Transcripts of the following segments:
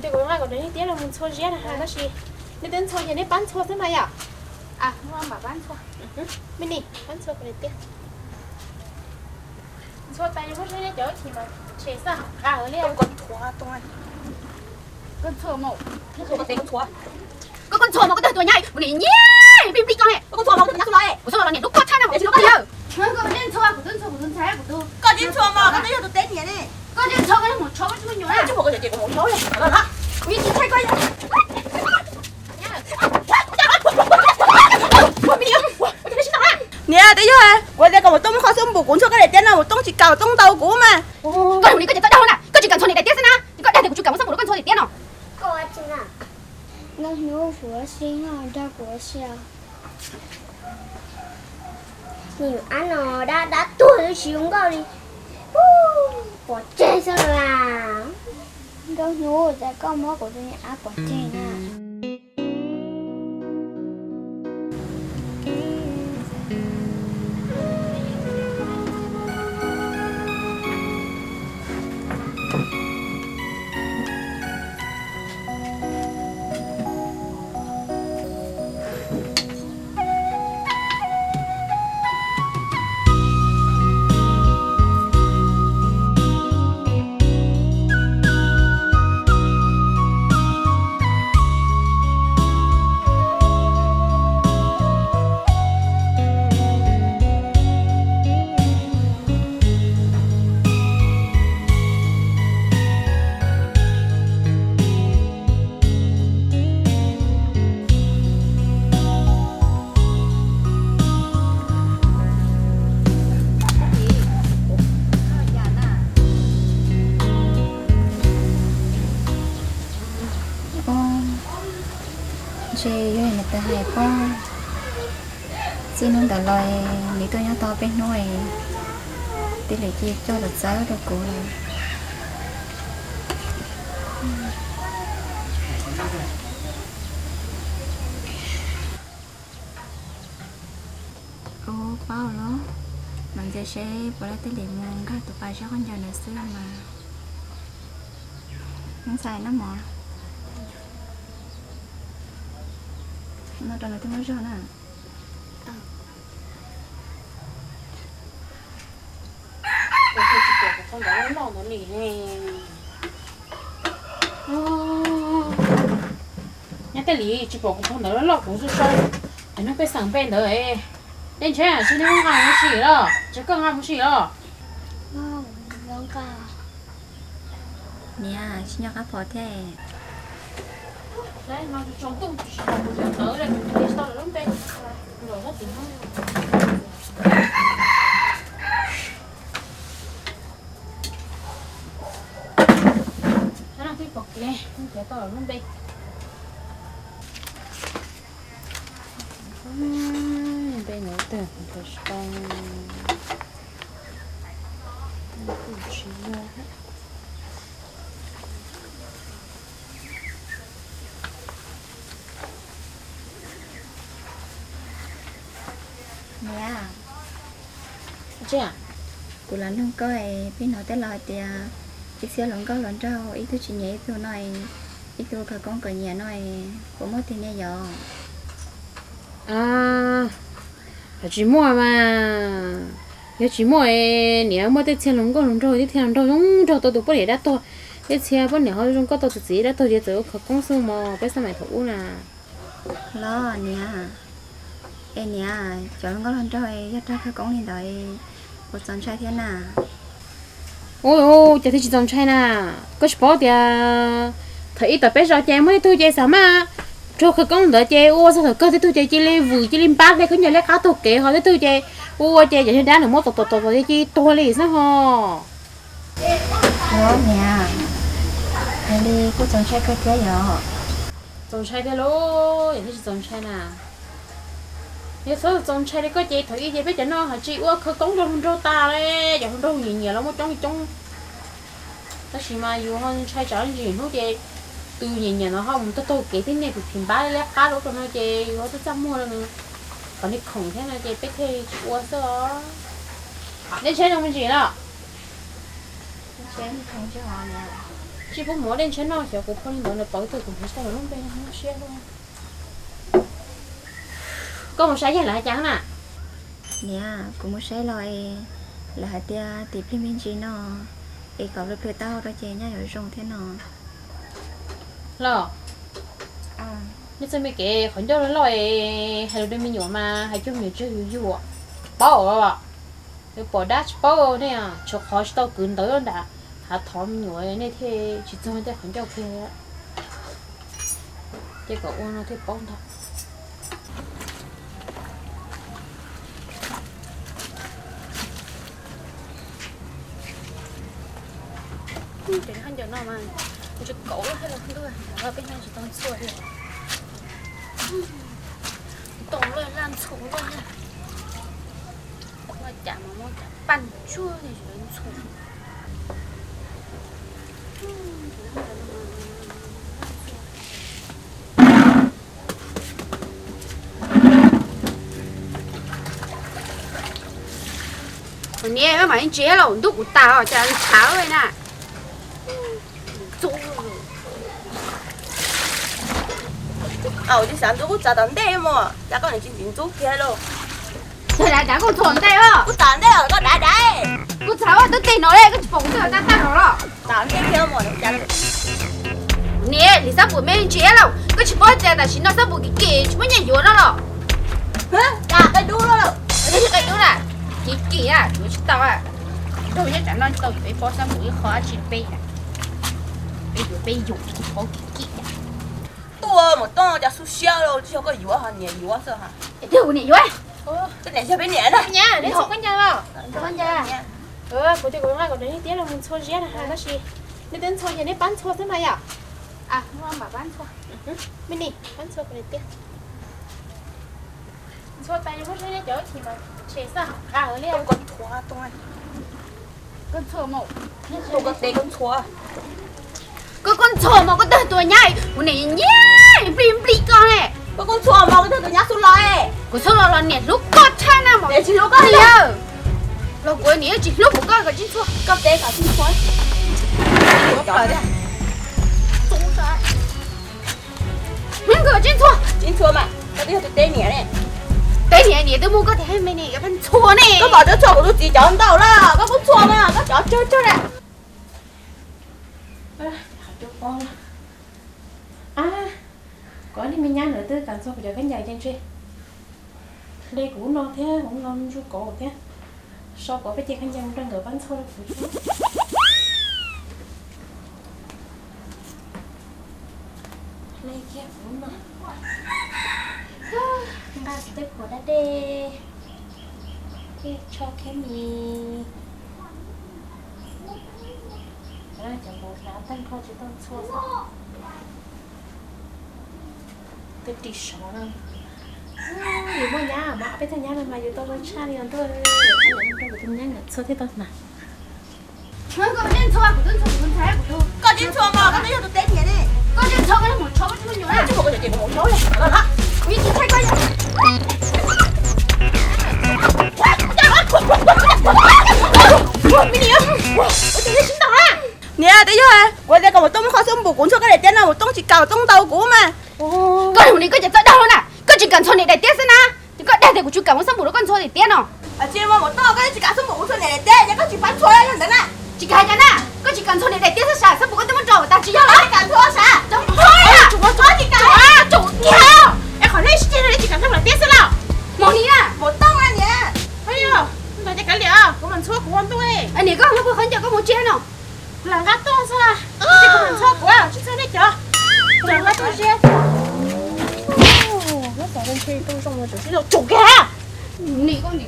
Ces kuv nqa kom niam tiab los mus ntxhua ziab na, tab sis nej twb ntxhua ces nej pab ntxhua xwb mas yom. Me ni, pab ntxhua kom niam tiab. Ntxhua tas muab seb nej cov chim mas tshem xwb nqa li. Koj ntxhua mas koj twb tuaj nyab kuv niam nyiam pib pib koj ne. Koj ntxhua mas koj twb nyab txhua los, kuv txhua los niam lub koj tshaj na. Koj twb ntxhua, kuv twb ntxhua, kuv twb ntxhua, kuv twb ntxhua, koj twb ntxhua, koj twb yog tus teb niam ne. Koj twb ntxhua, koj twb mus tshuab, koj twb mus nyuam na. Kuv yeej tsis ntshai koj. Niam, twb yog kuv tias kom Mus Tooj muab qhov xub npum kuv ntxhua koj daim tiab no, Mus Tooj tsis kam, Tooj ntaus kuv mas. Koj mus li koj ces txawj dag na, koj tsis kam ntxhua niam daim tiab xwb na, koj dag tias kuv tsis kam mus xub npum rau koj ntxhua daim tiab no. Nkauj Hnub, kuv ua si no, dag kuv ua si. Nws ab no dab dab tuag twb tsis zoo nkauj li. Pov tseg xwb la. Nkauj Hnub, cas koj muab kuv tus niam ab pov tseg na? Ntshe yog niam tais hais pob, txij hnub ntawd los nws tuaj nyob tau peb hnub, tij laug cia li coj los txawb rau kuv lawm. Ua paub los, mam ntsia seb puas laib tej li mus nkag tus pas zeb qhov ncauj ntawd xwb mas. Ntxhais noj mov no rau nws twb muab zog na. Nyob tej li tsis pom kuv phau ntawv loj loj kuv zoo zoo, es nws pej xeem npe ntawd, nej ntshe tsis nqa mus sim los, tsis koj nqa mus sim los. Niam, tsis nco qab phom thiab. Twb pom kev, tau lub npe. Npe no tawg tsis tau, kuj tsis yog. Niam, kuv los nug koj, peb hnov tej laus hais tias ib txhia hluas nkauj hluas nraug ib tug tsis nyiam ib tug no, ib tug khawv koob kom nyiam no, puas muaj tiag ne yom? Tsis muaj mas, yog tsis muaj, niam muaj tej txhia hluas nkauj hluas nraug, tej txhia hluas nraug zoo nraug tau tus poj niam dab tuag, tej txhia poj niam ho zoo nkauj tau tus txiv dab tuag ces txawm ua khawv koob xwb mog, peb xab maim thaum ub na. Los niam, es niam, cov hluas nkauj hluas nraug yog raug khawv koob li ntawd puas txaus ntshai thiab na? Ua cas thiaj tsis txaus ntshai na? Koj tsis paub tias thaum ub tom peb zos ces muaj tej tug ces xav mas raug khawv koob ntawd ces ua txog thaum kawg tej tug ces cia li vwm cia li npab hle khaub ncaws liab qab taug kev, ho tej tug ces ua ua ces cov niag dab nws muab tom tom tom ces cia li tuag li xwb ho. Los niam, yog li kuj txaus ntshai kawg thiab yom? Txaus ntshai thiab lauj, yog thiaj tsis txaus ntshai na. Yog txhob txaus ntshai li koj ces thaum ub ces peb cov no haj tsis ua khawv koob rau hluas nraug tas li, cov hluas nraug nyiam nyiam los muaj coob coob. Tab sis mas yus ho ntshai tsam ntsis hnub ces tus nyiam nyiam no ho mus taug taug kev tib niag phim phim npab liab qab rau ub rau no ces yus ho txaj txaj muag rau nws kom nws khoom thiab no ces peb thiaj tsis ua xwb os. Nej ntshe no me ntsis los. Tsis pub mus ua dej ntshiab noj, xyov kuv phau li ntawd nws pauv twg kuv hnov tsis tau lub npe no siab. Koj mus saib yog lawv hais cas na? Niam, kuv mus saib los es lawv hais tias tim plig me ntsis no es kom plhws plhws taub hau rau ces nyaj yuav zoo thiab no. Los, nej txoj me kev qhov ncauj loj loj es hais lus rau me nyuam mas hais coj me nyuam tsis yog yus yug, paub los? Yuav pom dab tsis paub nej, tshuav qhov tsis tau kwv ntawv nram hav thov me nyuam nej thiaj tsis txog tej qhov ncauj kiag. Ces kom ua no thiaj paub ntag. Cov khaub ncaws no mas ntshe kauv loj thiab los ntuj, peb noj tsis tau ntxhua li. Tau loj laj ntxhua loj na. Muab cas mas muab cas paj tsuag li ntxhua. Kuv niam, maj mam ntsia lauj, ntub kuv tas os, cas ntshav li na. Au, tsis xav ntxub kuj txav tom ntej mog, cas koj niam tsis ntxim ntxub kiag lauj. Dav dav koj txhuam ntej os. Kuv txav ntej os, koj dav dav. Kuv txav ua twb teg no li, koj tsis pom kuv twb tag tag no los. Txav ntej kiag mog. Niam, li xab pum me ntsis lauj, koj tsis paub tias tam sim no xab pum kim kim tsis muaj nyiaj yuav no los. Cas qe dub lawm. Qe dub na, kim kim na, yuav tsis tau. Nrog nyob tsam no tsis tau yuav ib pob xab pum ib qho dab tsi peb. Peb yuav peb yus tsis paub kim kim. Tuaj mus tooj cas xub siab lauj, tsis yog koj yuav ho niam yuav xwb ha. Twb kuv niam yuav. Koj niam yog peb niam na. Neb txhua koj ncaws los? Koj ncaws. Kuv tias kuv nqa kom nej tiab los mus ntxhua ziab na ha, tab sis nej twb ntxhua ces nej pab ntxhua xwb mas yom. Me ni pab ntxhua kom niam tiab. Ntxhua tas yus muab saib neb cov ib chim mas tshem xwb. Qa li koj ntxhua, koj ntxhua, koj ntxhua mas koj tag tua nyab, kuv niam nyiam nplig nplig koj ne. Koj ntxhua mas koj tag tua nyab xub los. Kuv xub los los niam hlub koj tshaj na mas. Niam tsis hlub koj li. Los kuv niam tsis hlub kuv, koj kom tsis ntxhua. Koj teb kom tsis ntxhua. Hnub kawg tsis ntxhua. Tsis ntxhua mas koj twb yog tus teb niam ne. Teb niam, niam twb muab koj tias me niam yuav pab ntxhua ne. Koj pom tsis ntxhua kuv tus txiv cov ntau lawm, koj kuj ntxhua mas koj cov tsawg tsawg na. Koj niag me nyab ntawd twb kam ntxhua kuv cov khaub ncaws ces ntshe hle kuv no thiab kuv no ntsuj kauv thiab. So kuv peb ce khaub ncaws mus rau nkawd pab ntxhua rau kuv thiab. Hle kiag kuv no. Nqa tej phuam da dej thiab tsho kiab mis. Cov npau hnav tag nrho tsis tau ntxhua xwb. Twb ris sov no. Yus muaj nyab mas, peb tug nyab no mas yus tau zoo tshaj li os ntuj. Rau kuv tus nyab niam txhua thiab tau hnav. Koj tsis ntxhua, kuv twb ntxhua kuv tus ntxhais kuv tus. Koj tsis ntxhua mas koj twb yog tus teb niam ne. Koj tsis ntxhua koj yog maum tsho koj tsis muaj nyuam na. Kuv yeej tsis tshaib koj yog. Me niam, ua cas yog sib ntaus na? Niam, twb yog kuv tias kom maum Tooj muab qhov xub npum kuv ntxhua koj daim tiab no, maum Tooj tsis kam, maum Tooj ntaus kuv mas. Koj tus niam koj cas txawj dag luaj na, koj tsis kam ntxhua niam daim tiab xwb na. Ces koj dag tias kuv tsis kam muab xub npum rau koj ntxhua daim tiab no. Tsis muaj maum Tooj, koj tsis kam xub npum kuv ntxhua niam daim tiab ces koj tsis pab ntxhua yog ntawd na. Tsis kam hais cas na, koj tsis kam ntxhua niam daim tiab xwb sav, xub npum koj twb muab rau tag tsis yog los. Tsis kam ntxhua sav. Tsis kam, tsis kam. Es qhov nej sib ceg no nej tsis kam ntxhua daim tiab xwb los? Maum niam, maum Tooj niam. Ntawd ces kav liam, kuv mam ntxhua kuv ua ntuj. Niam, koj muab kuv qhov ncauj koj mus tsev no. Kuv lam nqa tuaj xwb, kuv mam ntxhua kuv, tsis txog nej cov. Lam nqa tuaj tsev. Lub xov ntshe tu zoo, tsum kiag.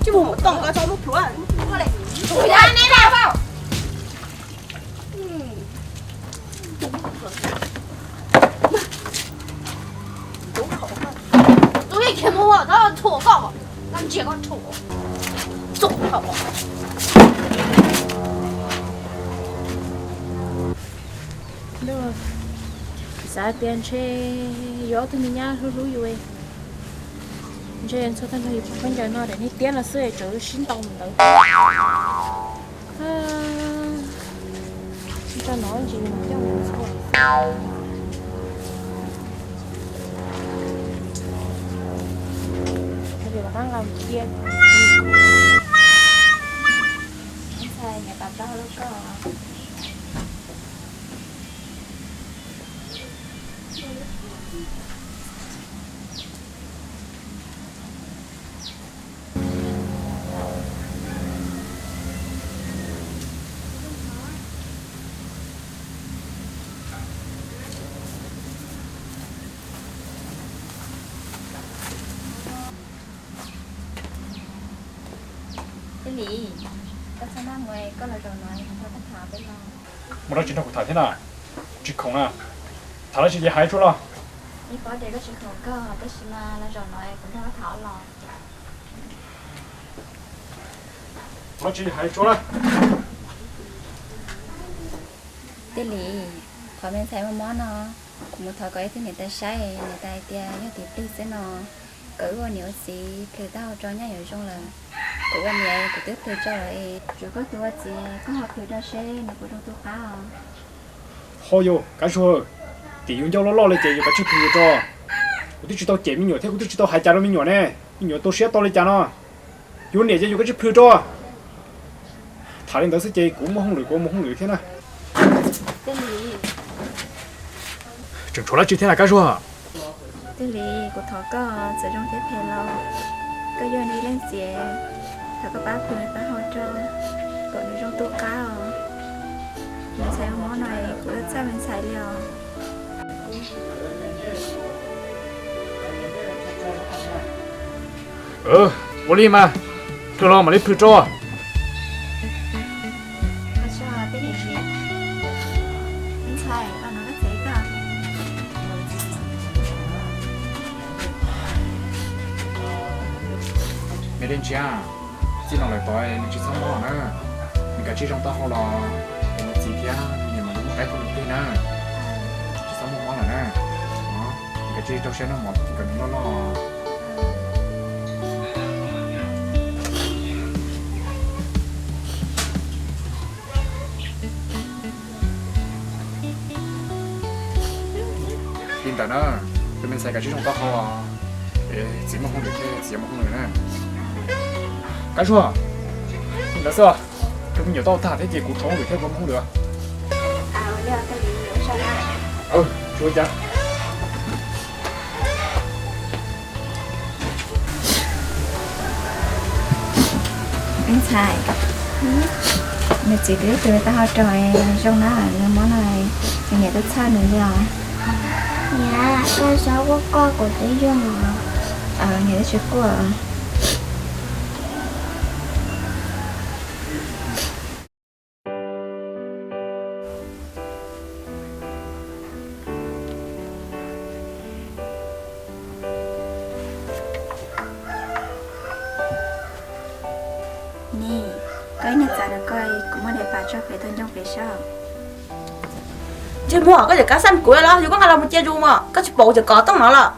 Tsis mus maum Tooj, koj txhob muab plhuav, muab plhuav li. Tus ib khiav mus txhob txhuam koj, koj ntsia koj txhuam. Xav tias ntshe yuav ob tug me nyab hlub hlub yus, ntshe ntxhua tag nrho yus phuam khaub ncaws no daim niag tiab no xwb es tsam sib ntaus mus ntawd. Tso no ntsis coj mus ntxhua. Lis, koj txhob maj mus, koj los zaum no kuv nrog koj tham peb los. Mus dab tsi nrog kuv tham thiab na? Tsis khoom na. Tham dab tsi ces hais tsuas los. Ib pob tias koj tsis khoom koj, tab sis mas los zaum no kuv nrog koj tham los. Tham dab tsi hais tsuas na. Tij Lis, qhov me ntxhais mob mob no, kuv mus thov kom ib tug niam tais saib, niam tais hais tias yog tus plig xwb no, kom wb ua niam ua txiv plhws taub hau rau nyaj yuav zoo lawm. Kuv ua niam kuv twb plhws rau lawm, tsuas koj tus ua txiv koj ho plhws rau seb nws puas zoo tu qab os. Ho yog Kab Zuag, tim yus ncauj loj loj li ces yus kav tsij plhws rau. Kuv twb tsis tau cem me nyuam thiab kuv twb tsis tau hais cas rau me nyuam ne, me nyuam tu siab tau li cas no. Yus niam ces yus kav tsij plhws rau. Tham li ntawd xwb ces kuv muaj hauj lwm kuv ua muaj hauj lwm thiab na. Tseem tshuav dab tsi thiab na Kab Zuag? Tij Lis, kuv thov koj txawm zoo thiab phem los koj yog nws leej txiv, thov koj pab plhws nws taub hau rau kom nws zoo tu qab os. Me ntxhais mob no kuv txhawj me ntxhais li os. Ua li mas, plhws los mam li plhws rau. Me Dej Ntsiab, txij no lawm tod nws tsis txhob mob na. Nws kav tsij zoo taub hau los ua txiv thiab nws mam li muaj qaib pub nws plig na. Tsis txhob muaj mob lawm na. Nws kav tsij rau siab noj mov kom nws loj loj. Li ntawd na, tus me ntxhais kav tsij zoo taub hau, txiv muaj hauj lwm thiab txiv yuav mus hauj lwm na. Kab Zuag, li ntawd xwb, tus me nyuam tau tham thiab ces kuv rov hauj lwm thiab kuv mus hauj lwm. Tsis ua cas. Ntxhais, nws txiv twb plhws taub hau rau zoo na, nws mob no, nws niam twb txhawj nws li os. Niam, koj txhob quaj, koj kuv twb zoo. Niam twb tsis quaj. Nim, koj ib niag txav rau koj, kuv muab daim pam tso pem tau ncoo pem saib. Ntsej muag, koj cov kav xaj kuv los yus koj nqa los mus cia zus mas koj tsis pom kuv cov kov tooj no los?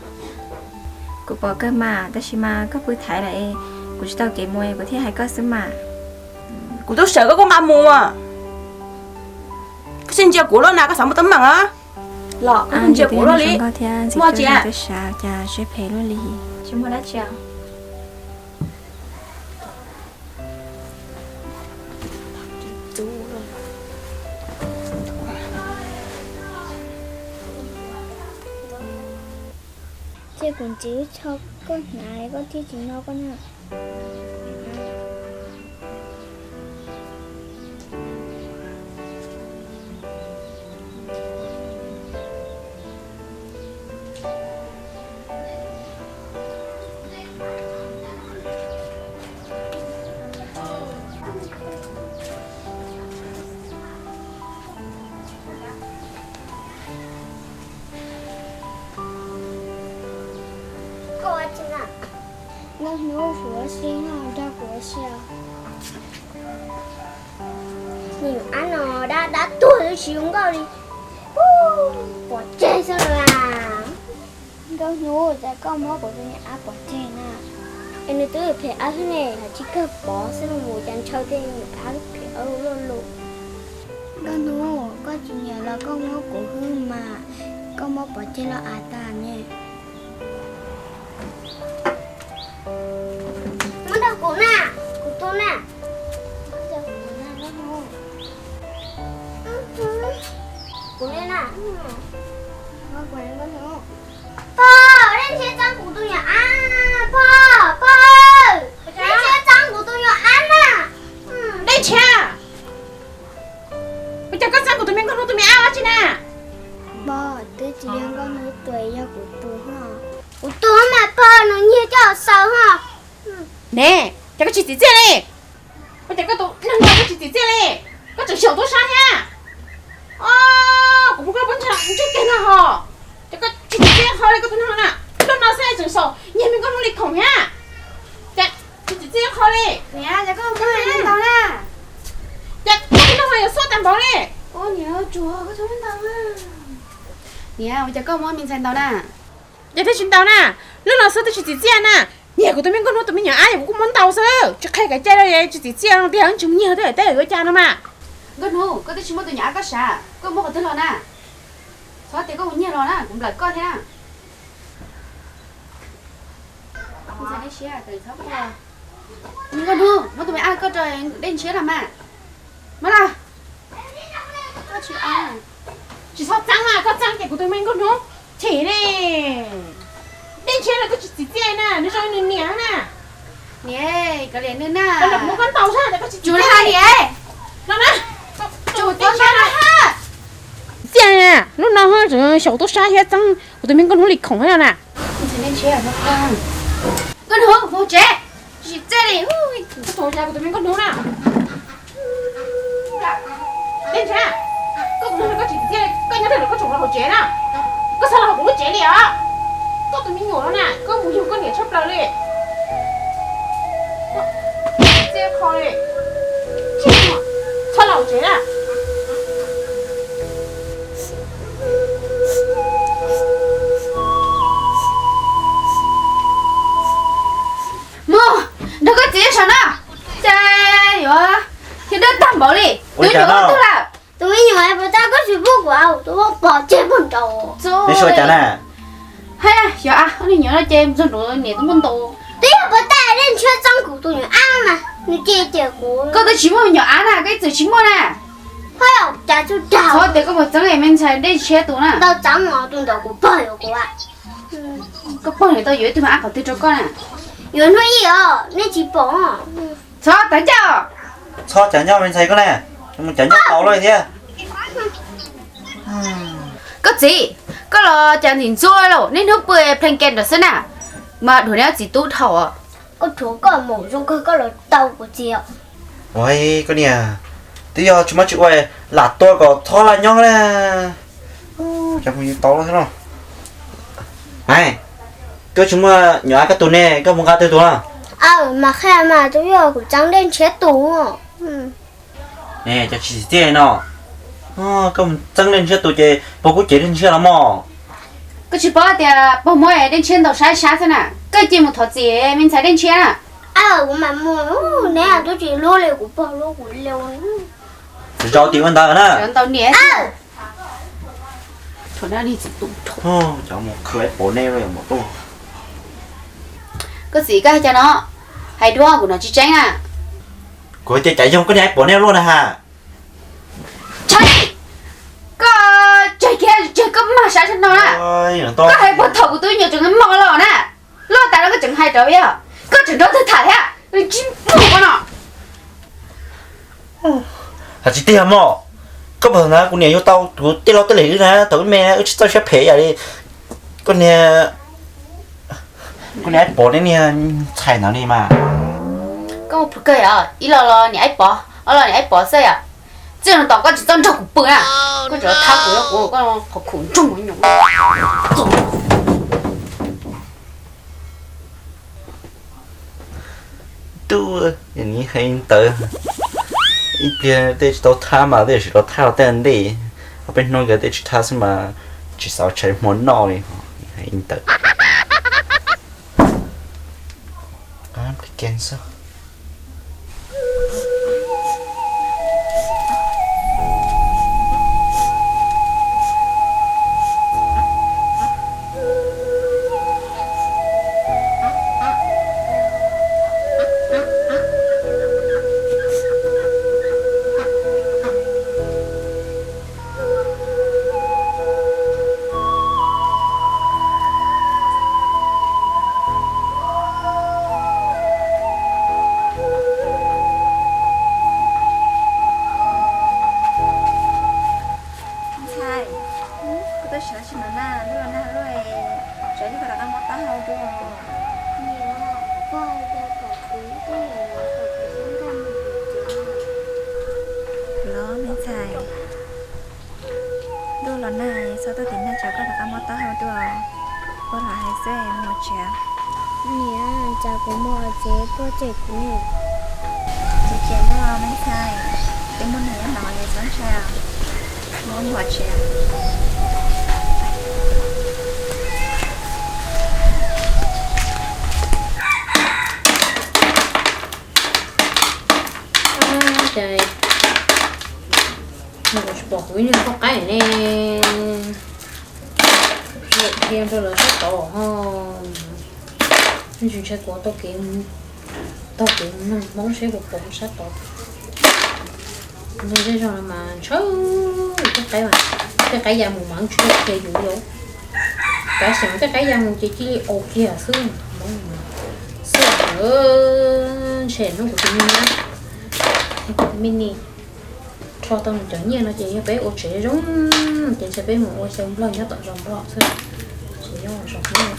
Kuv pom kawg mas, tab sis mas koj pw thaiv lawm, kuv tsis tau kev mus kuv thiaj hais koj xwb mas. Kuv twb sawv koj kuj nqa mus. Koj sib ntsia kuv luaj na, koj xav muaj teeb meem los koj ntsia kuv luaj li. Muaj tsis? Cas siab phem luaj li. Tsis muaj dab tsi. Ces kuv ntxiv wb tso koj hnav koj thiaj tsis no koj na. Nkauj Hnub, kuv ua si no, nrog kuv ua si os. Niam ab no dab dab tuag twb tsis zoo nkauj li, pov tseg xwb las. Nkauj Hnub, cas koj muab kuv tus niam ab pov tseg na? Es nws twb phem ab xwb ne, hais tsis kawg pov xwb los cas ntshaw tej niam ab phem ab luaj lus. Nkauj Hnub, koj tsis nyiam los koj muab kuv hwb mas, koj muab pov tseg los av tas ne. Muab rau kuv na, kuv tua na. Kuv ne na. Pog, Dej Ntshiab txeeb kuv tus nyuam ab, pog, pog, Dej Ntshiab txeeb kuv tus nyuam ab na. Dej Ntshiab, ua cas koj txeeb kuv tus me Nkauj Hnub tus me ab dab tsi na? Pog, twb tsis yog Nkauj Hnub tus, yog kuv tus. Kuv tus mas pog, nws nyiag coj xaws ho. Ne, ces koj tsis txim txiaj li? Ua cas koj tus neeg no koj tsis txim txiaj li? Koj tseem xyaum tub sab thiab. Os, kuv pub koj pub ntsej kiag no ho. Ces koj tsis txim txiaj qhov li koj tus neeg na. Lub no xwb tseem xyaum nyiag me Nkauj Hnub li khoom thiab. Ces tsis txim txiaj qhov li. Niam, ces koj tus neeg no yuav xub tas npaum li. Niam, ua cas koj muab me ntxhais ntaus na? Ces thiaj tsis ntaus na, lub no xwb twb tsis txim txiaj na. Nyiag kuv tus me Nkauj Hnub tus me nyuam ab, yog kuv kuj muab ntaus xwb, tsis qhia kev cai los tsis txim txiaj no tiag, tsis mus nyiag tej tej ua cas no mas. Nkauj Hnub, koj twb tsis muaj tus nyuam ab koj sav, koj muab qhov twg los na? Txhob tias koj mus nyiag los na, kuv nplawm koj thiab na. Nkauj Hnub, muab tus me ab koj rau Dej Ntshiab los mas. Muab los. Tsis txhob txeeb mas, koj txeeb ces kuv tus me Nkauj Hnub chim ne. Dej Ntshiab no koj tsis txim txiaj na, nws zoo nws niam na. Niam, koj liam nws na. Koj muab koj ntaus sab, koj tsis txim txiaj. Niam, tsis txim txiaj na, lub no xyaum tub sab thiab txeeb kuv tus me Nkauj Hnub li khoom thiab na. Nkauj Hnub, mus tsev, tsis txim txiaj li. Koj tus ya kuv tus me Nkauj Hnub na. Dej Ntshiab, koj tus neeg no koj tsis txim txiaj li, koj nyob twg los koj tseem los hauv tsev na. Koj txhob los hauv kuv lub tsev li os. Koj tus me nyuam no na, koj mus yug koj niam tshaj plaws li. Txhob los hauv tsev na. Mus nrog koj txiv nyob saum no, cas yuav thiab dawb tag npaum li. Tus nyuam ua twg lawm? Tus me nyuam, puas tas koj tsis pub kuv, tus pov tseg pog nraud. Neb suav cas na? Hais yog a, ob niag nyuam no ces mus txog nraud niam twb muab ntaus. Twb yog puas tas Dej Ntshiab txeeb kuv tus nyuam ab mas nws cia cem kuv. Koj twb tsis muaj me nyuam ab na, koj ib txwm tsis muaj na. Hos cas tsuj dag. Txhob tias koj puas txeeb me ntxhais Dej Ntshiab tus na. Ntau txeeb os, tus ntawd kuv pog yuav kuv. Koj pog niam tau yuav ib tug me ab qhov twg rau koj na? Yuav hnub ib os, nej tsis pom. Txhob tawv ncauj. Txhob cav nyob me ntxhais koj na, mus cav nyob tau lawm thiab. Koj txiv, koj los cas ntxim ntxub lauj, niaj hnub pw play game nrad xwb na, mas dhuav neb ob txiv tub dhau. Koj dhuav koj mus zoo kawg, koj los tau kuv txiv. Ua koj niam, twb yog tsis muaj tsis ua, lam tua kom txhob laj nyob na. Cov mus tau thiab no. Koj tsis muaj nyuam ab koj tus ne, koj mus nqa twg tus no? Aw, mas qhia mas twb yog kuv txeeb Dej Ntshiab tus. Ne, cov tsis txim txiaj no, koj mus txeeb Dej Ntshiab tus ces puas kuj cev Dej Ntshiab los mog? Koj tsis paub tias puag muab Dej Ntshiab ntaus saib sab xwb na, koj cia mus thov txim me ntxhais Dej Ntshiab na. Kuv mam mus, neb twb tsis hlub li kuv pog hlub kuv li. Zaum tim ua ntawd na. Cov mus khwv pom nej mus tuaj. Koj txiv, koj hais cas no? Hais dua kuv hnov tsis tseeb na. Kuv hais tias cas yog koj niag pom nej luaj na ha. Tshai, koj tseg kiag, tseg koj mag sab sab no na. Koj hais puag thaum kuv twb nyuam tseem mos los na. Loj tas no koj tseem hais rau yog koj tseem nrog twg tham thiab. Tsis mos no. Hais tsis tiag mog. Koj puas na, kuv niam yuav tau kuv tej loj tej lem wb na, thaum wb me wb tsis txawj siab phem ib yam li koj niag, koj niag Aib Pov neb niag ntxhais ntawd li mas. Koj mus pw kawg os, ib los los niam Aib Pov, ob los niam Aib Pov xwb yom. Txij no tos koj tsis txawj nrog kuv pw na, koj tseem thab kuv, kuv koj qhov khuv nroog nyuam. Tub, nws hais ntawd, ib pliag tej tsis tau thab mas tej sim los thab los tej ntej, ho peb hnub nkawd tej tsis thab xwb mas tsis xav tshais hmo noj li, hais ntawd. Xwb. Ntuj los nag lawm, tsam ib pliag koj rov qab muab taub hau dua. Los me ntxhais, ntuj los nag, txhob tuaj tim nag, tsam koj rov qab muab taub hau dua. Ua lam hais xwb, mus tsev. Niam, tsam kuv mus tsev, puab tseg kuv. Tsis tseg ntag me ntxhais, twb muaj neeg nyob no, txhob ntshai, mus mus tsev. Ces kuv tsis pom kuv ib niag poj qaib ne, dhia rau lawv sab tod ho. Ntsis ntshai kuv taug kev, taug kev mus noog Hmoob seb puas pom sab tod. Ntawm zej zog no mas ntshaw, tej qaib mas, tej qaib ya mus mas tsis tau qhia yus li. Kav xyov tej qaib ya mus ces cia li ua kiag xwb. Xwb, ntshe hnub kuv tus me nyab, kuv tus me ni rho tau nws cov nyiaj no ces yog peb ua tsev zoo, ces ntshe peb mus ua xyaw nplog nyob tom zos nplog xwb, tsis nyob zos Hmoob.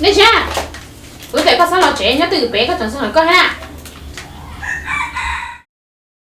Nej ntsia, kuv tias koj txhob los tsev, nyob twj ywm pem, koj tseem xav hais koj thiab.